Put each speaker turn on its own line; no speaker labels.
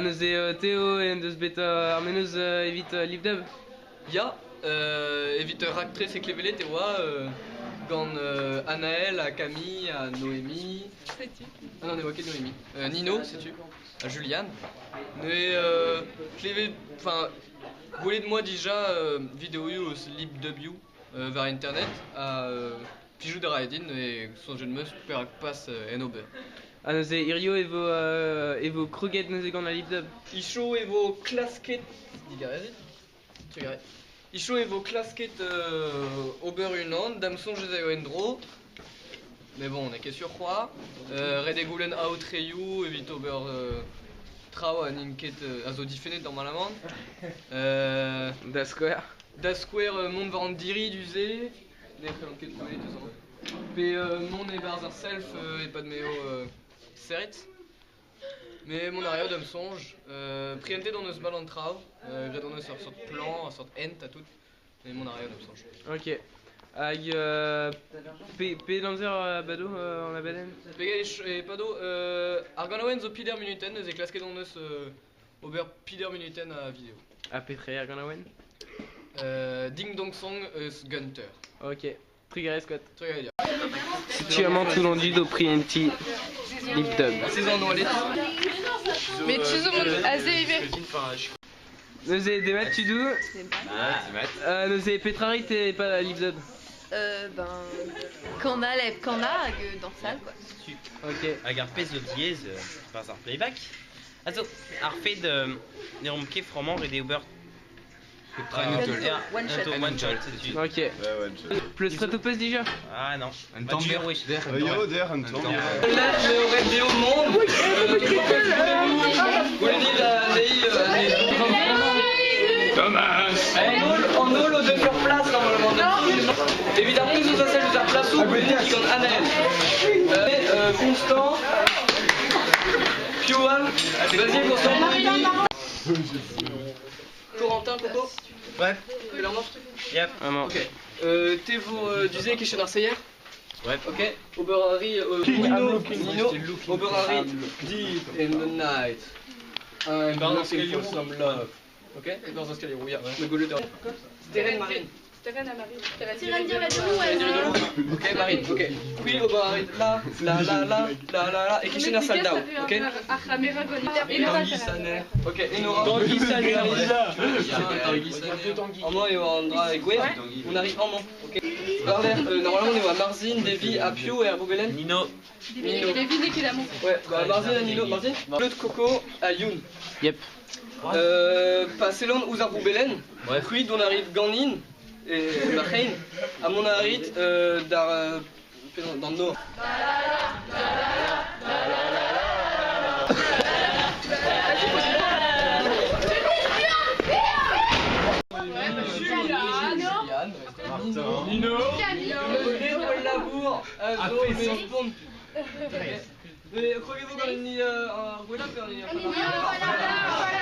Neuze Théo en deus bet ar mennozh evit Lipdub?
Ya, evit ur raktres e klevelet e oa gant Anaël ha Camille ha Noémie.
Setu.
Ah non, ne oa ket Noémie. Nino, setu, ha Juliane. Neuze klevet, enfin, gwelet 'moa dija videoioù eus Lipdubioù war internet ha plijout a rae din e soñjet 'm eus perak pas en ober.
Ha neuze hirio e vo kroget neuze gant al Lipdub?
Hiziv e vo klasket, digarezit, trugarez. Hiziv e vo klasket ober unan, da'm soñj ez aio en-dro. Mais bon, on n'est ket sur c'hoazh. Ret eo goulenn aotreioù evit ober traoù ha n'int ket a zo difennet normalement.
Da skouer?
Da skouer mont war an diri du-se, ne c'hellont ket gwelet eus amañ. Pe mont e-barzh ar self e-pad m'eo serret. Mais mont a raio da'm soñj. Prientet hon eus mat an traoù, graet hon eus ur seurt plan, ur seurt hent ha tout. Mais mont a raio da'm soñj.
Ok. Hag pe amzer bado an abadenn?
Pegeit e pado ar ganaouenn zo peder munutenn, neuze klasket hon eus ober peder munutenn a video.
Ha petra eo ar ganaouenn?
Ding Dong Song eus Gunter.
Ok. Trugarez Scott.
Trugarez.
Setu amañ tout an dud o prientiñ Lipdub.
Saison Oaled.
Mais tu zo mont aze ivez.
Neuze demat tudoù.
Demat.
Neuze petra rit e-pad Lipdub?
Ben, kanal hep kanañ hag dañsal quoi.
Ok.
Hag ar pezh zo diaes barzh ar playback a zo ar fed ne reomp ket frammañ ret eo ober
Un one shot.
One shot, setu.
Ok. Pleustret ho peus dija?
Ah non.
Un tamm
Bah, wech.
Yo, der, un tamm.
Lec'h m'eo ret dezho mont. Goulennit anezhi.
Thomas.
An holl o deus ur plas normalement. Evit ar pezh eus a sell eus ar plasoù, goulennit digant Anaël. Constant. Piv all? Vas-y Constant. Corentin, Coco.
Ouais.
L'heure morte?
Yep.
Amañ.
Ok. Te vo du-se e-kichen ar seier?
Ouais.
Ok. Ober a ri Nino, Nino, ober a ri Deep in the night. I'm looking for some love. Ok? E-barzh ar skalieroù, ya. Me gwelet ur... Sterenn Marine.
Sterenn ha Marine.
Sterenn Diradoulou, ouais.
Ok, Marine, ok. C'hwi ober a rit la, la, la, la, la, la, la, e-kichen ar sal daou, ok?
Ar c'hamera gant
Tanguy Saner. Ok, Enora. Tanguy Saner. Tanguy Saner. Amañ eo an dra e gwer. On arrive amañ, ok? War-lerc'h, normalement on eo a Marzin, Davy, ha piv er Boubelen?
Nino.
Nino.
Devine ket amañ.
Ouais, bah Marzin ha Nino. Marzin? Claude Coco ha Youn.
Yep.
Pa sellont ouzh ar Boubelen,
Ouais.
c'hwi dont arrive ganin e ma c'hein, ha mont a rit d'ar d'an nor.
Juliane.
Nino.
Camille.
Le labour a zo me spont. Mais croyez-vous gant ni ar gwella pe an
Voilà, voilà.